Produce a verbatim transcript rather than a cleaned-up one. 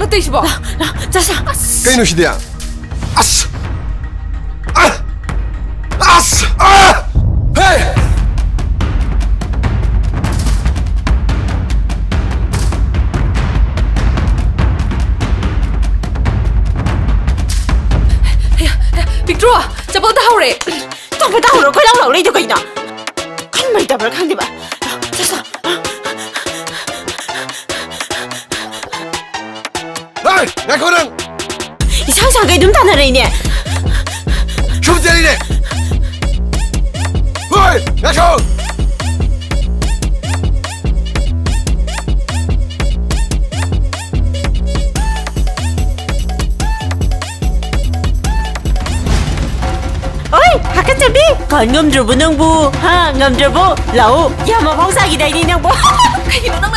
ꯇꯧꯏꯁꯤꯕꯣ? ꯂꯥ, ꯆꯠꯁ꯫ ꯀꯩꯅꯣ ꯁꯤꯗꯤ? ꯑꯁ! ꯑ! ꯑꯁ! ꯑ! ꯍꯦ! ꯄꯤꯛꯇ꯭ꯔꯨ, ꯆꯄꯜ ꯇꯥꯍꯧꯔꯦ꯫ ꯆꯄꯜ ꯇꯥꯍꯧꯔ ꯀꯣꯏꯂꯥꯎ ꯂꯥꯎ ꯂꯩꯗꯣ ꯀꯩꯅꯣ? ꯈꯟꯕ ꯍꯩꯇꯕ꯭ꯔꯥ ꯈꯪꯗꯦꯕ꯫ ꯆꯠꯁ꯫ ꯍꯣꯏ, ꯉꯥꯏꯈꯣ ꯅꯪ! ꯏꯁꯥꯡ ꯁꯥꯡꯒꯩ ꯑꯗꯨꯝ ꯇꯥꯟꯅꯔꯛꯏꯅꯦ꯫ ꯁꯨꯝ ꯆꯦꯜꯂꯤꯅꯦ꯫ ꯍꯣꯏ, ꯉꯥꯏꯈꯣ! ꯑꯣꯏ, ꯍꯥꯀꯠꯆꯕꯤ! ꯀꯟ ꯉꯝꯗ꯭ꯔꯕꯣ ꯅꯪꯕꯨ? ꯍꯥ, ꯉꯝꯗ꯭ꯔꯕꯣ? ꯂꯥꯛꯑꯣ, ꯌꯥꯝ ꯑꯐꯥꯎ ꯁꯥꯈꯤꯗꯥꯏꯅꯦ ꯅꯪꯕꯨ? ꯀꯩꯒꯤꯅꯣ ꯅꯪ